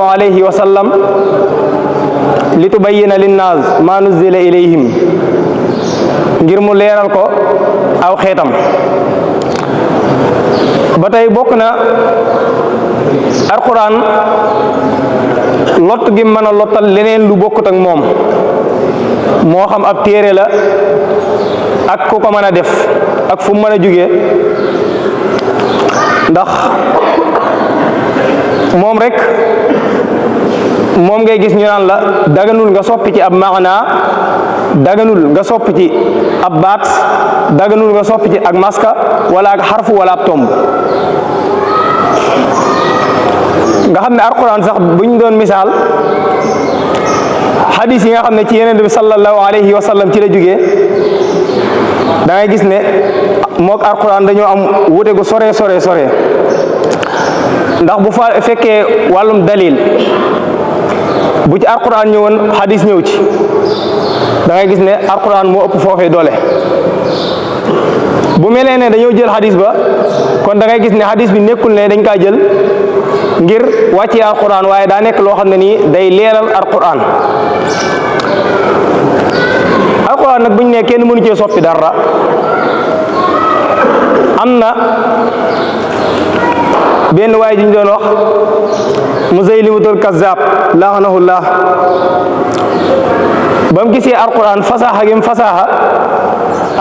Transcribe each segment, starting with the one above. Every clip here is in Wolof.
alayhi wa sallam litubayyina linnaas ma nuzila ilayhim ngir mu leeral ko aw xeetam. ba tey bokk na alquran lott gi mën a lottal leneen lu bokkut ak moom, moo xam ab téere la ak ku ko mën a def ak fu mu mën a jóge, ndax moom rek moom ngay gis ñu naan la daganul nga soppi ci ab maana, daganul nga soppi ci ab baat, daganul nga soppi ci ak maska wala ak xarfu wala ab tomb. nga xam ne alquran sax buñ doon misaal xadis yi nga xam ne ci Yonent bi sallallahu alayhi wa sallam ci la jógee, da ngay gis ne mook alquran dañoo am wute gu sore ndax bu fa fekkee wàllum dalil bu ci alquran ñëwoon xadis ñëw ci, da ngay gis ne alquran moo ëpp foofee doole. bu mel ne dañoo jël xadis ba, kon da ngay gis ne xadis bi nekkul ne dañ kaa jël ngir wàccee alquran, waaye daa nekk loo xam ne nii day leeral alquran. alquran nag bu ñu ne kenn mënu cee soppi dara, am na benn waay ji ñu doon wax Musaylimatul Kazzab laanahullah, ba mu gisee alquran fasaaxa gi mu fasaaxa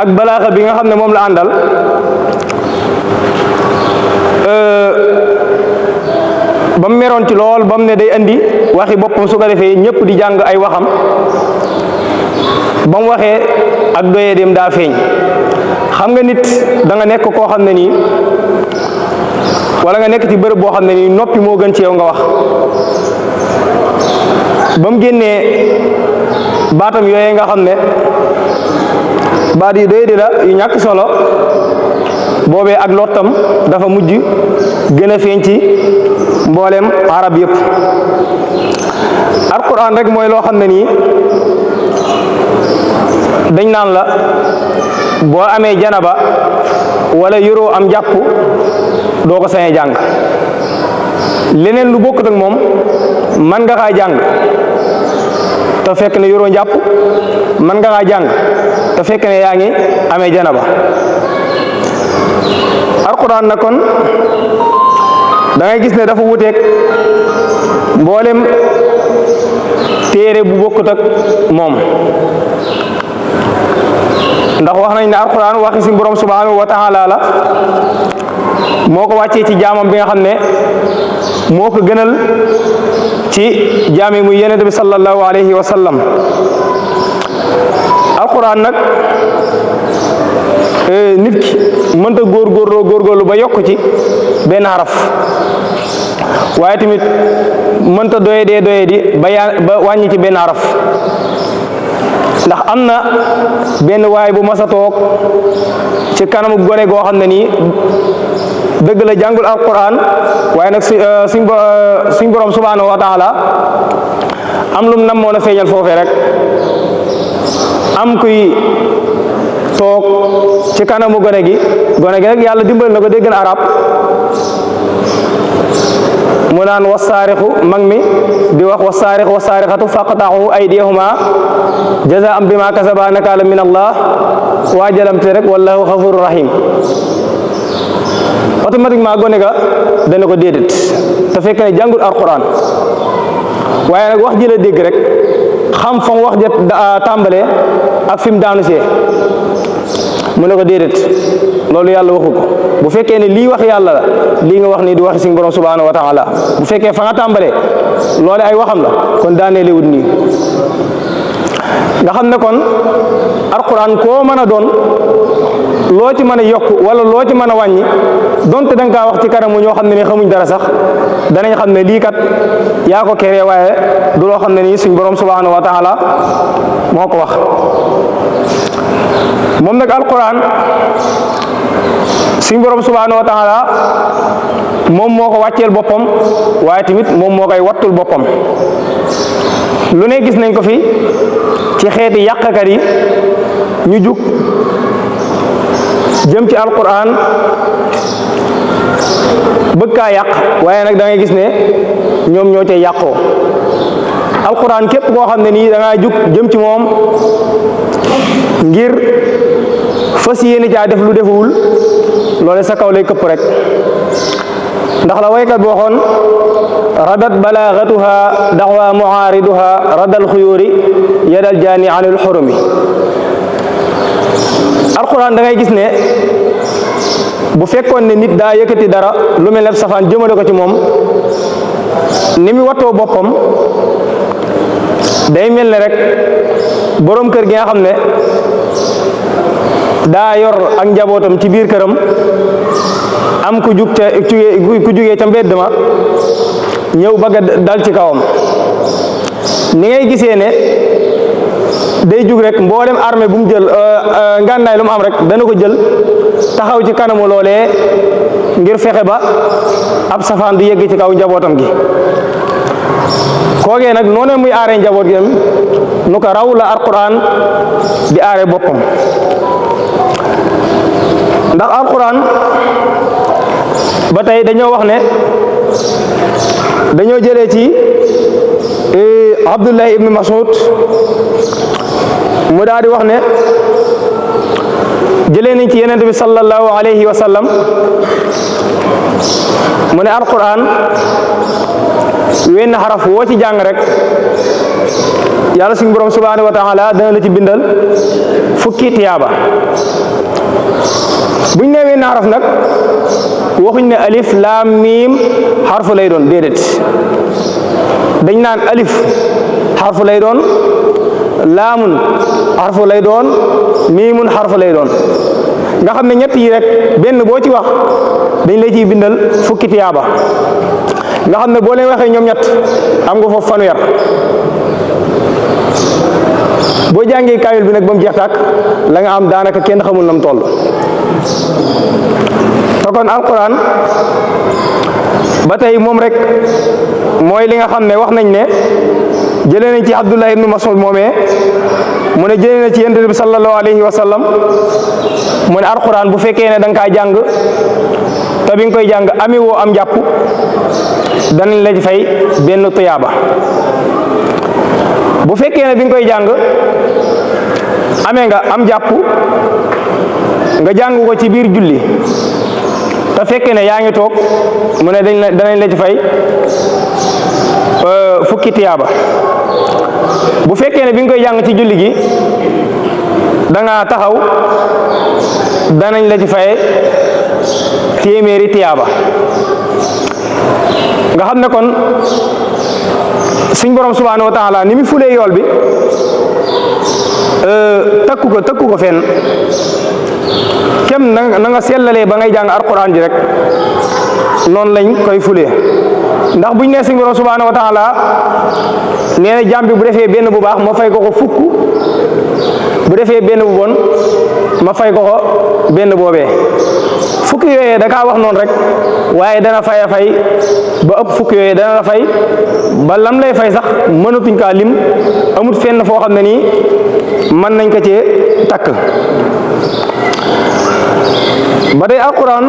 ak balaaxa bi nga xam ne moom la àndal, ba mu meroon ci lool, ba mu ne day andi waxi boppam su ko defee ñëpp di jàng ay waxam. ba mu waxee ak doyee dem daa feeñ. xam nga nit da nga nekk koo xam ne nii, wala nga nekk ci bërëb boo xam ne nii noppi moo gën ci yow nga wax. ba mu génnee baatam yooyee nga xam ne baat yu doy di la yu ñàkk solo, boobee ak lottam dafa mujj gën a feeñ ci mbooleem arab yëpp. alquran rek mooy loo xam ne nii dañ naan la boo amee janaba wala yoroo am jàpp doo ko sañee jàng. leneen lu bokkut ak moom man nga kaa jàng te fekk ne yoroo njàpp, man nga kaa jàng te fekk ne yaa ngi amee janaba. alquran na kon da ngay gis ne dafa wuteeg mboolem téere bu bokkut ak moom, ndax wax nañ ne alquran waxi si borom subhanahu wa taala la, moo ko wàccee ci jaamam bi nga xam ne moo ko gënal ci jaami muy Yonent bi sallallahu alayhi wa sallam. alquran nag nit ki mënta góorgóorlu ba yokk ci benn xaraf, waaye tamit mënta doye di ba wàññi ci benn xaraf. ndax am na benn waay bu mas a toog ci kanamu gone goo xam ne nii dëgg la jàngul alquran, waaye nag suñ borom subhanahu wa taala am lum namoon a feeñal foofee rek. am kuy toog ci kanamu gone gi rek yàlla dimbal na ko dégg na arab, mu naan wasaarixu mag mi di wax wasaarix wasaarixatu faqta'u aydiyahuma jazaa'an bima kasaba nakaalan min allah waajalamte rek wallahu xafuru rahim. automatiquement gone ga dana ko déedéet te fekk ne jàngul alquran, waaye nag wax ji la dégg rek xam fa mu wax ja tàmbalee ak fi mu daanu see, mu ne ko déedéet loolu yàlla waxu ko. bu fekkee ne lii wax yàlla la, lii nga wax nii di waxi suñu borom subhanahu wa taala. bu fekkee fa nga tàmbalee loolu ay waxam la, kon daanee wut nii. nga xam ne kon alquran koo mën a doon, loo ci mën a yokk wala loo ci mën a wàññi, donte da nga kaa wax ci kanamu ñoo xam ne ni xamuñ dara sax, danañ xam ne lii kat yaa ko keree, waaye du loo xam ne nii suñ borom subhanahu wa taala moo ko wax. moom nag alquran suñ borom subhanahu wa taala moom moo ko wàcceel boppam, waaye tamit moom moo koy wattul boppam. lu ne gis nañ ko fi ci xeeti yàqkat yi ñu jug jëm ci alquran bëgg kaa yàq waaye nag da ngay gis ne ñoom ñoo cay yàqoo. alquran képp koo xam ne nii da ngaa jug jëm ci moom ngir fas yéene caa def lu defuwul loole sa kaw lay këpp rek, ndax la waykat boo xoon radat balaagatuha daxwa muaariduha radal xuyóori yadal jaani anil xurumi. alquran da ngay gis ne bu fekkoon ne nit daa yëkkati dara lu mel ne safaan jëmale ko ci moom, ni mu wattoo boppam day mel ne rek boroom kër gi nga xam ne daa yor ak njabootam ci biir këram am ku jugee ca mbedd ma ñëw bëgg a dal ci kawam. ni ngay gisee ne day jug rek mboolem armée bu mu jël ngànnaay lu mu am rek dana ko jël taxaw ci kanamu loolee ngir fexe ba ab safaan du yegg ci kaw njabootam gi. koogee nag noonu muy aaree njaboot gi nu ko raw la alquran di aaree boppam, ndax alquran ba tey dañoo wax ne dañoo jëlee ci Abdullah ibn Mas'ud mu daal di wax ne jëlee nañ ci Yonent bi sallallahu alayhi wa sallam mu ne alquran wenn xaraf woo ci jàng rek yàlla suñu borom subhanahu wa taala dana la ci bindal fukki tiyaaba. buñ ne wenn xaraf nag waxuñ ne alif laam miim xarfu lay doon, déedéet, dañ naan alif xarfu lay doon, laamun xarfu lay doon, miimun xarfu lay doon, nga xam ne ñett yi rek benn boo ci wax dañ lay ciy bindal fukki tiyaaba. nga xam ne boo leen waxee ñoom ñett am nga foofu fanweer. boo jàngee kaamil bi nag ba mu jeex tàkk la nga am daanaka kenn xamul nam toll. te kon alquran ba tey moom rek mooy li nga xam ne wax nañ ne jëlee nañ ci Abdullah ibnu Mas'ud moomee mu ne jëlee na ci Yonent bi sallallahu alayhi wa sallam mu ne alquran bu fekkee ne da nga kaa jàng te bi nga koy jàng ami woo am njàpp danañ la ci fay benn tuyaaba. bu fekkee ne bi nga koy jàng amee nga am jàpp nga jàng ko ci biir julli te fekkee ne yaa ngi toog mu ne danañ la ci fay fukki tiyaaba. bu fekkee ne bi nga koy jàng ci julli gi da nga taxaw danañ la ci fay téeméeri tiyaaba. nga xam ne kon suñ borom subhanahu wa taala ni mu fulee yool bi tëkku ko fenn kem na nga sellalee ba ngay jàng alquran ji rek noonu lañ koy fulee. ndax buñ nee suñ borom subhanahu wa taala nee na jàmm bi bu defee benn bu baax ma fay ko fukk, bu defee benn bu bon ma fay ko benn boobee. fukki yooyee da kaa wax noonu rek waaye dana fay ba ëpp fukki yooyee dana la fay ba lam lay fay sax mënatuñ kaa lim, amut fenn foo xam ne nii mën nañ ko cee takk. ba tey alquran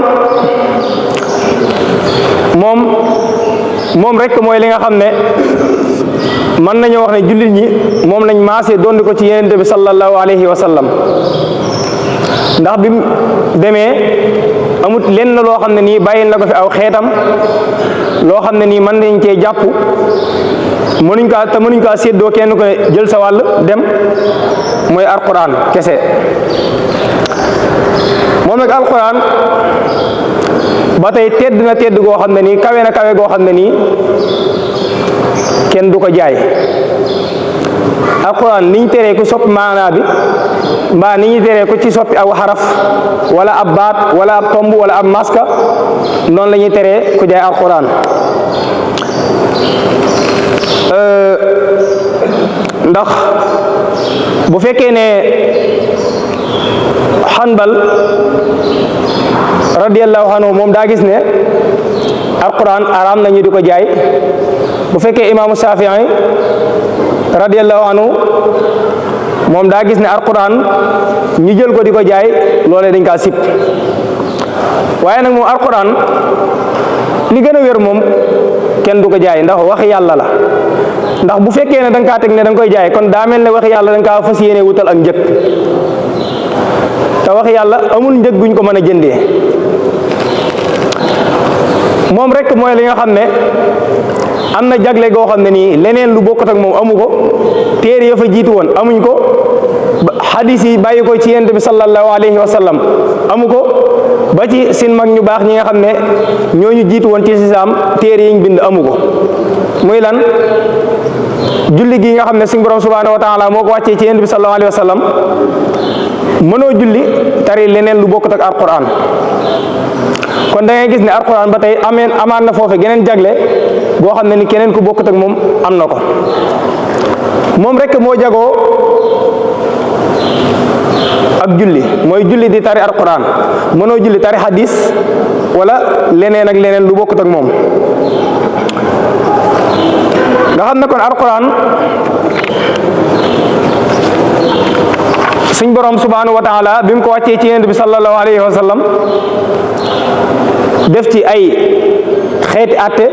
moom rek mooy li nga xam ne mën nañoo wax ne jullit ñi moom lañ maasee doon ko ci Yonent bi sallallahu alayhi wa sallam. ndax bi mu demee amut lenn loo xam ne nii bàyyil na ko fi aw xeetam loo xam ne nii mën nañ cee jàpp mënuñ kaa séddoo kenn ko jël sa wàll dem, mooy alquran kese. moom nag alquran ba tey tedd na tedd goo xam ne nii kawe na kawe goo xam ne nii kenn du ko jaay. alquran ni ñu teree ku soppi maanaa bi mbaa ni ñu teree ku ci soppi aw xaraf wala ab baat wala ab tomb wala ab maska noonu la ñuy teree ku jaay alquran. ndax bu fekkee ne Hanbal radiyallahu anhu moom daa gis ne alquran araam na ñu di ko jaay, bu fekkee imaamu Shaafi'i radiyallahu anhu moom daa gis ne alquran ñu jël ko di ko jaay loolee dañ kaa sib. waaye nag moom alquran li gën a wér moom kenn du ko jaay ndax wax yàlla la. ndax bu fekkee ne da nga kaa teg ne da nga koy jaay kon daa mel ne wax yàlla da nga kaa fas yéene wutal ak njëg te wax yàlla amul njëg guñ ko mën a jëndee. moom rek mooy li nga xam ne am na jagle goo xam ne nii leneen lu bokkut ak moom amu ko, téere ya fa jiitu woon amuñ ko, xadis yi bàyyi ko ci yonent bi sallallahu alayhi wa sallam amu ko, ba ci seen mag ñu baax ñi nga xam ne ñooñu jiitu woon ci lislaam téere yiñ bind amu ko. muy lan? julli gi nga xam ne suñu borom subhanahu wa taala moo ko wàccee ci yonent bi sallallahu alayhi wa sallam mënoo julli tari leneen lu bokkut ak alquran. kon da ngay gis ne alquran ba tey amaan na foofu geneen jagle boo xam ne ni keneen ku bokkut ak moom am na ko. moom rek moo jagoo ak julli, mooy julli di tari alquran. mënoo julli tari hadis wala leneen ak leneen lu bokkut ak moom. nga xam ne kon alquran suñ borom subhanahu wa taala bi mu ko wàccee ci yonent bi sallallahu alayhi wa sallam def ci ay xeeti àtte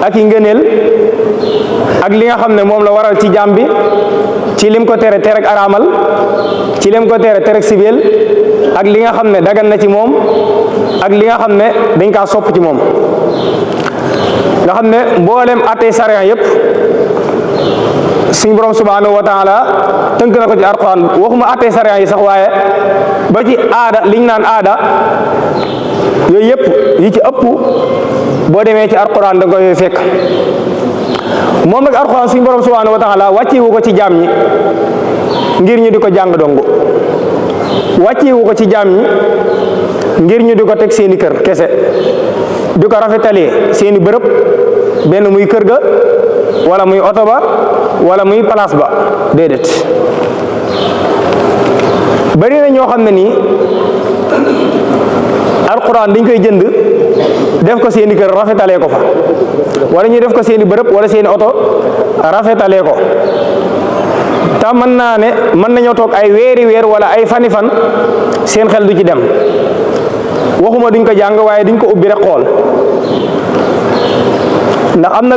ak i ngëneel ak li nga xam ne moom la waral ci jaam bi, ci lim ko tere ak araamal, ci lim ko tere ak sibeel, ak li nga xam ne dagan na ci moom ak li nga xam ne dañ kaa sopp ci moom. nga xam ne mboolem àtte sariya yépp suñu borom subhanahu wa taala tënk na ko ci alquran. waxuma àtte sariya yi sax waaye ba ci aada liñ naan aada yooyu yëpp yi ci ëpp boo demee ci alquran da nga koy fekk. moom nag alquran suñu borom subhanahu wa taala wàccewu ko ci jaam ñi ngir ñu di ko jàng dong, wàccewu ko ci jaam ñi ngir ñu di ko teg seeni kër kese, di ko rafetalee seeni bërëb, benn muy kër ga wala muy oto ba wala muy place ba, déedéet. bari na ñoo xam ne nii alquran dañ koy jënd def ko seeni kër rafetalee ko fa, wala ñu def ko seeni bërëb wala seeni oto rafetalee ko. te mën naa ne mën nañoo toog ay weeri weer wala ay fani fan seen xel du ci dem. waxuma duñ ko jàng waaye duñ ko ubbi rek xool. ndax am na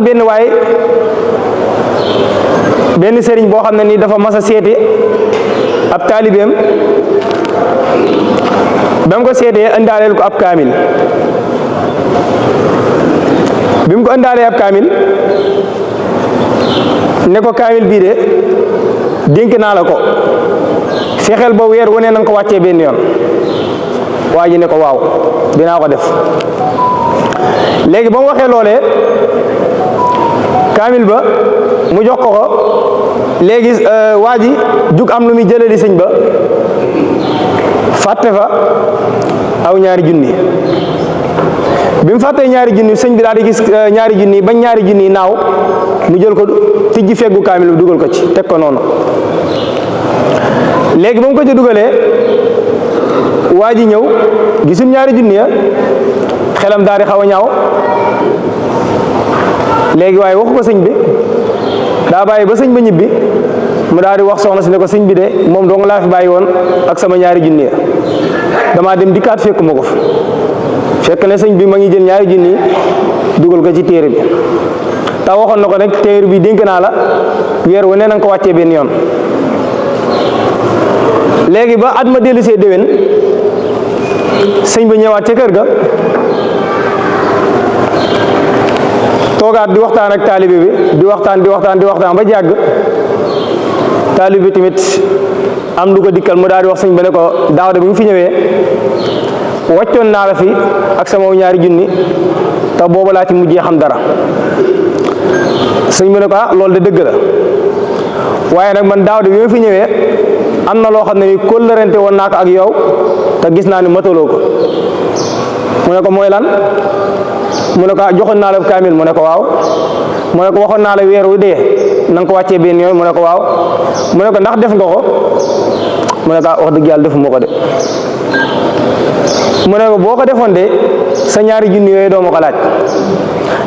benn sëriñ boo xam ne nii dafa mas a seeti ab taalibeem, ba mu ko seetee indaaleel ko ab kaamil. bi mu ko indaalee ab kaamil ne ko kaamil bii de dénk naa la ko, fexeel ba weer wu ne na nga ko wàccee benn yoon. waa ji ne ko waaw dinaa ko def. léegi ba mu waxee loolee kaamil ba mu jox ko léegi waa ji jug am lu muy jëlee di sëñ ba fàtte fa aw ñaari junni. bi mu fàttee ñaari junni sëñ bi daal di gis ñaari junni bañ ñaari junni naaw mu jël ko tijji feggu kaamil bi dugal ko ci teg ko noonu. léegi ba mu ko ci dugalee waa ji ñëw gisul ñaari junni ya, xelam daal di xaw a ñaaw. léegi waaye waxu ko sëñ bi, daa bàyyi ba sëñ ba ñibbi mu daal di wax soxna si ne ko sëñ bi de moom dong laa fi bàyyi woon ak sama ñaari junni ya, damaa dem dikkaat fekkuma ko fi. fekk ne sëñ bi ma ngi jël ñaari junni dugal ko ci téere bi, te waxoon na ko nag téere bi dénk naa la weer wu ne na nga ko wàccee benn yoon. léegi ba at ma dellu see déwén sëñ ba ñëwaat ca kër ga toogaat di waxtaan ak taalibe bi di waxtaan ba jàgg taalibe bi tamit am lu ko dikkal mu daal di wax sëñ ba ne ko daaw de bi mu fi ñëwee wàccoon naa la fi ak sama ñaari junni te booba laa ci mujjee xam dara. sëñ bi ne ko loolu de dëgg la waaye nag man daaw de bi ma fi ñëwee am na loo xam ne ni kóllërante woon naa ko ak yow te gis naa ni mataloo ko. mu ne ko mooy lan? mu ne ko joxoon naa la kaamil. mu ne ko waaw. mu ne ko waxoon naa la weer wu dee na nga ko wàccee benn yoon. mu ne ko waaw. mu ne ko ndax def nga ko? mu ne ko wax dëgg yàlla defuma ko de. mu ne ko boo ko defoon de sa ñaari junni yooyu doo ma ko laaj,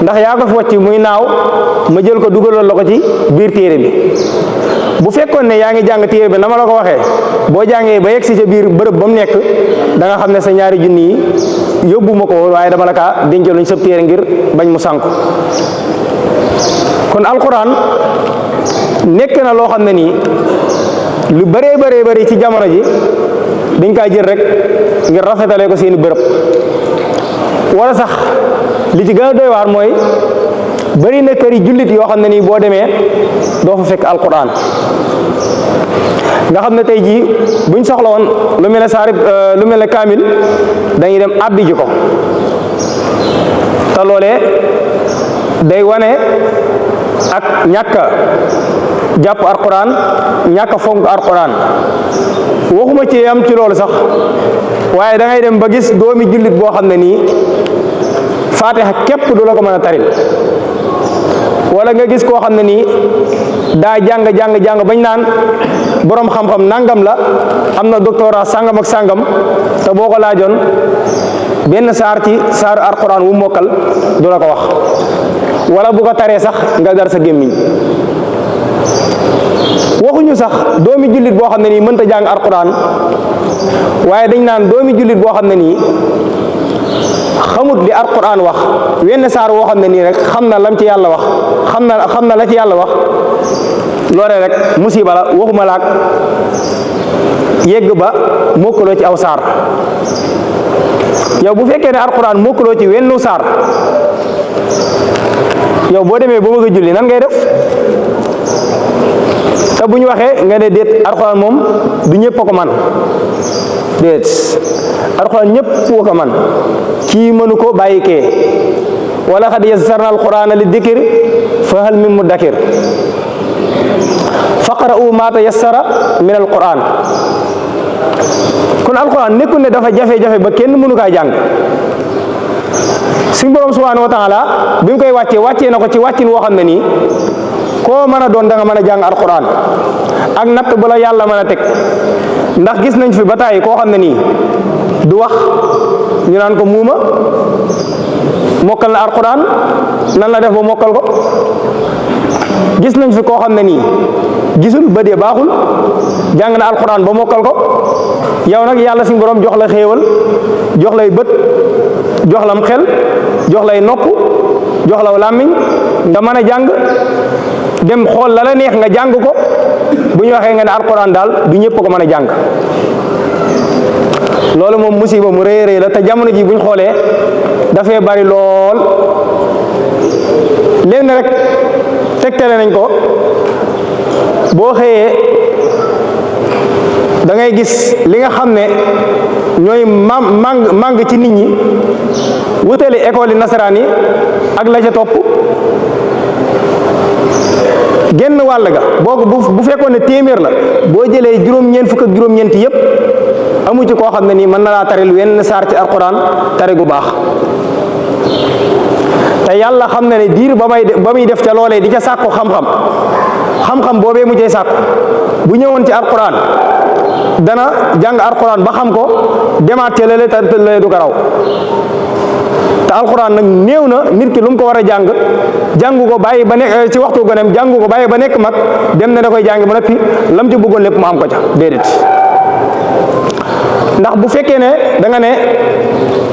ndax yaa ko fi wàcc muy naaw ma jël ko dugaloon la ko ci biir téere bi. bu fekkoon ne yaa ngi jàng téere bi na ma la ko waxee boo jàngee ba yegg si ca biir bërëb ba mu nekk da nga xam ne sa ñaari junni yi yóbbu ma ko waaye dama la kaa dencaluñ sab téere ngir bañ mu sànku. kon alquran nekk na loo xam ne nii lu bëree bëri ci jamono ji dañ kaa jël rek ngir rafetale ko seeni bërëb, wala sax li ci gën a doy waar mooy bëri na kër yi jullit yoo xam ne nii boo demee doo fa fekk alquran. nga xam ne tey jii buñ soxla woon lu mel ne saarib lu mel ne kaamil dañuy dem abbi ji ko, te loolee day wane ak ñàkk jàpp alquran, ñàkk fonk alquran. waxuma ci am ci loolu sax, waaye da ngay dem ba gis doomi jullit boo xam ne nii faatiha képp du la ko mën a taril, wala nga gis koo xam ne nii daa jàng bañ naan boroom xam-xam nangam la, am na doctorat sangam ak sangam, te boo ko laajoon benn saar ci saaru alquran wu mokkal du la ko wax, wala bu ko taree sax nga dar sa gémmiñ. waxuñu sax doomi jullit boo xam ne nii mënta jàng alquran, waaye dañ naan doomi jullit boo xam ne nii xamut li alquran wax, wenn saar woo xam ne nii rek xam na lam ci yàlla wax, xam na la ci yàlla wax, loolee rek musiba la. waxuma laak yegg ba mokkaloo ci aw saar. yow bu fekkee ne alquran mokkaloo ci wennu saar, yow boo demee ba bëgg a julli nan ngay def? te bu ñu waxee nga ne déet alxuraan moom du ñëpp a ko man, déet alxuraan ñëpp ko man, kii mënu ko bàyyi kee. wala xad yassarna alqurana li dikr fa hal min muddakir faqra'u ma tayassara min alquran. kon alquran nekkul ne dafa jafe-jafe ba kenn mënu kaa jàng. suñu borom subhanahu wa taala bi mu koy wàccee na ko ci wàccin woo xam ne nii koo mën a doon da nga mën a jàng alquran ak natt bu la yàlla mën a teg. ndax gis nañ fi ba tàyyi koo xam ne nii du wax ñu naan ko muuma mokkal na alquran, nan la def ba mokkal ko. gis nañ fi koo xam ne nii gisul ba dee baaxul, jàng na alquran ba mokkal ko. yow nag yàlla suñu borom jox la xéewal, jox lay bët, jox lam xel, jox lay nopp, jox la làmmiñ, nga mën a jàng dem xool la la neex nga jàng ko. bu ñu waxee nga ne alquran daal du ñëpp ko mën a jàng. loolu moom musiba mu rëy rëy la, te jamono ji bu ñu xoolee dafay bari lool. léegi rek tegtale nañ ko, boo xëyee da ngay gis li nga xam ne ñooy màng ci nit ñi wutali école yi nasaraan yi ak la ca topp. genn wàll ga boo bu fekkoon ne téeméer la, boo jëlee juróom-ñeent fukk ak juróom-ñeent yépp amu ci koo xam ne nii mën na laa taril wenn saar ci alquran tari gu baax. te yàlla xam na ne diir ba muy def ca loolee di ca sàkku xam-xam boobee mu cay sàkku, bu ñëwoon ci alquran dana jàng alquran ba xam ko, demaat ca lële te lële du ko raw. te alquran nag néew na nit ki lu mu ko war a jàngu ko bàyyi ba nekk ci waxtu goneem, jàngu ko bàyyi ba nekk mag, dem na da koy jàngi ba noppi lam ci bëggoon lépp mu am ko ca, déedéet. ndax bu fekkee ne da nga ne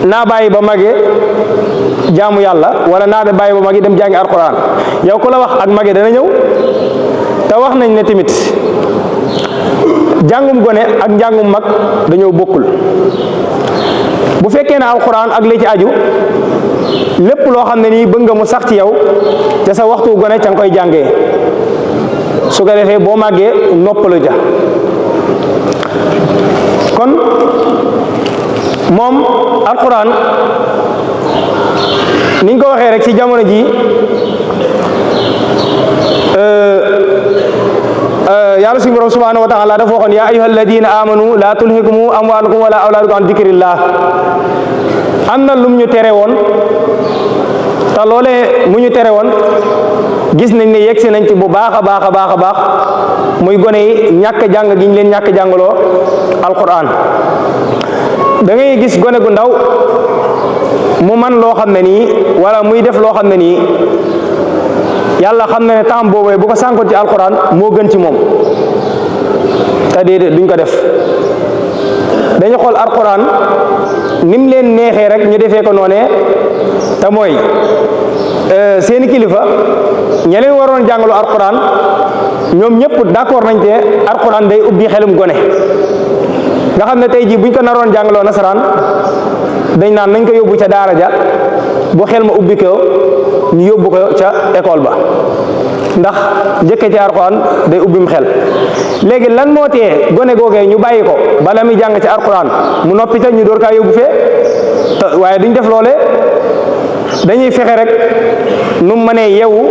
naa bàyyi ba magee jaamu yàlla, wala naa de bàyyi ba magi dem jàngi alquran, yow ku la wax ak mage dana ñëw. te wax nañ ne tamit jàngum gone ak njàngum mag dañoo bokkul. bu fekkee ne alquran ak li ci aju lépp loo xam ne nii bëgg nga mu sax ci yow te sa waxtu gone ca nga koy jàngee, su ko defee boo màggee noppalu ja. kon moom alquran niñ ko waxee rek ci jamono ji yàlla suñu borom subhanahu wa taala dafa waxoon yaa ayyuhal ladina amanu la tulhikum amwalukum wala awlaadukum an dikrillah. am na lum ñu tere woon, te loolee mu ñu tere woon gis nañ ne yegsi nañ ci bu baax a baax muy gone yi ñàkk jàng gi ñu leen ñàkk jàngaloo alquran. da ngay gis gone gu ndaw mu man loo xam ne nii, wala muy def loo xam ne nii yàlla xam na ne temps boobee bu ko sànkoon ci alquran moo gën ci moom, te déedéet duñ ko def. dañu xool alquran nim leen neexee rek ñu defee ko noonee te mooy seeni kilifa ña leen waroon jàngalu alquran ñoom ñëpp d'accord nañ te alquran day ubbi xelum gone nga xam ne tey jii buñ ko naroon jàngaloo nasaraan dañ naan nañ ko yóbbu ca daara ja bu xel ma ubbi ko ñu yóbbu ko ca école ba ndax njëkke ci alquran day ubbim xel. léegi lan moo tee gone googee ñu bàyyi ko bala muy jàng ci alquran mu noppi ca ñu door kaa yóbbu fee waaye duñ def loole dañuy fexe rek nu mu mënee yeewu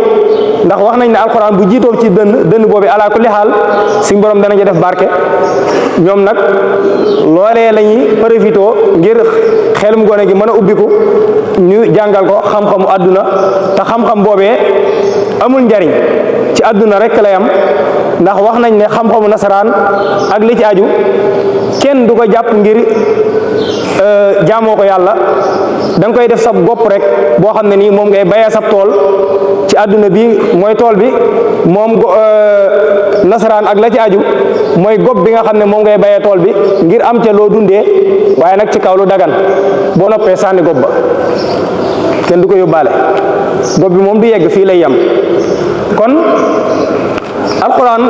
ndax wax nañ ne alquran bu jiitoo ci dënn boobu ala kulli xaal suñ borom dana ja def barke. ñoom nag loolee la ñuy profité ngir xelum gone gi mën a ubbiku ñu jàngal ko xam-xamu àdduna te xam-xam boobee amul njariñ ci àdduna rek lay am ndax wax nañ ne xam-xamu nasaraan ak li ci aju kenn du ko jàpp ngir jaamoo ko yàlla da nga koy def sab gopp rek boo xam ne nii moom ngay bayee sab tool ci àdduna bi mooy tool bi moom nasaraan ak la ci aju mooy gopp bi nga xam ne moom ngay bayee tool bi ngir am ca loo dundee waaye nag ci kaw lu dagan boo noppee sànni gopp ba kenn du ko yóbbaale gopp bi moom du yegg fii lay yem. kon alquran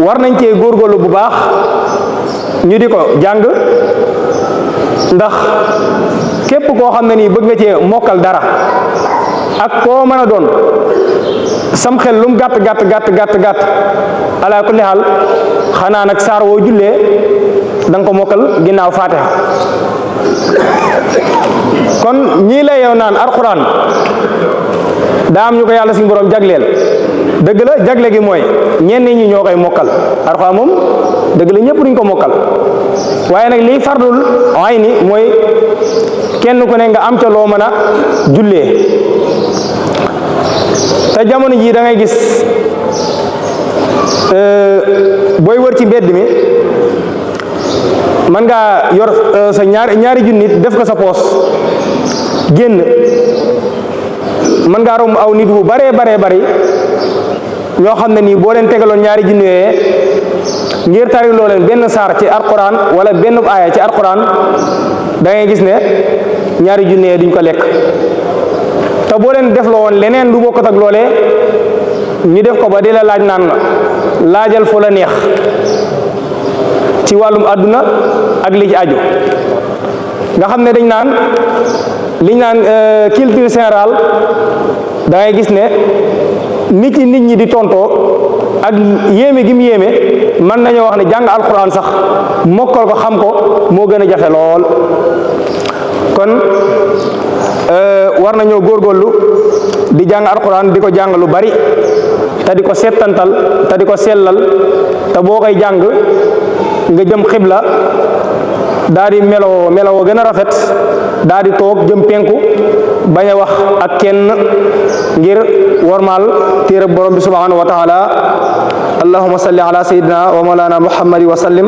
war nañ cee góorgóorlu bu baax ñu di ko jàng ndax képp koo xam ne nii bëgg nga cee mokkal dara ak koo mën a doon sam xel lum gàtt gàtt ala kulli xaal xanaa nag saar woo jullee da nga ko mokkal ginnaaw Faatiha. kon ñii lay yow naan alquran daa am ñu ko yàlla suñu borom jagleel dëgg la jagle gi mooy ñenn ñi ñoo koy mokkal alquran moom dëgg la ñëpp duñ ko mokkal waaye nag liy fardul ay ni mooy kenn ku ne nga am ca loo mën a jullee te jamono jii da ngay gis booy wër ci mbedd mi mën ngaa yor sa ñaari junni def ko sa poos génn mën ngaa romb aw nit bu baree bari ñoo xam ne nii boo leen tegaloon ñaari junni yooyee ngir tari loo leen benn saar ci alquran wala benn aaya ci alquran da ngay gis ne ñaari junni yee duñ ko lekk te boo leen def loo woon leneen lu bokkut ak loolee ñu def ko ba di la laaj naan laajal fu la neex ci wàllum àdduna ak li ci aju nga xam ne dañ naan liñ naan culture générale da ngay gis ne nit ñi di tontoo ak yéeme gi mu yéeme mën nañoo wax ne jàng alquran sax mokkal ko xam ko moo gën a jafe lool. kon war nañoo góorgóorlu di jàng alquran di ko jàng lu bari te di ko settantal te di ko sellal te boo koy jàng nga jëm xibla daa di meloo gën a rafet daa di toog jëm penku bañ a wax ak kenn ngir wormaal téere borom bi subhanahu wa taala allahumma salli ala sayyidina wa mawlana muhammadi wa sallim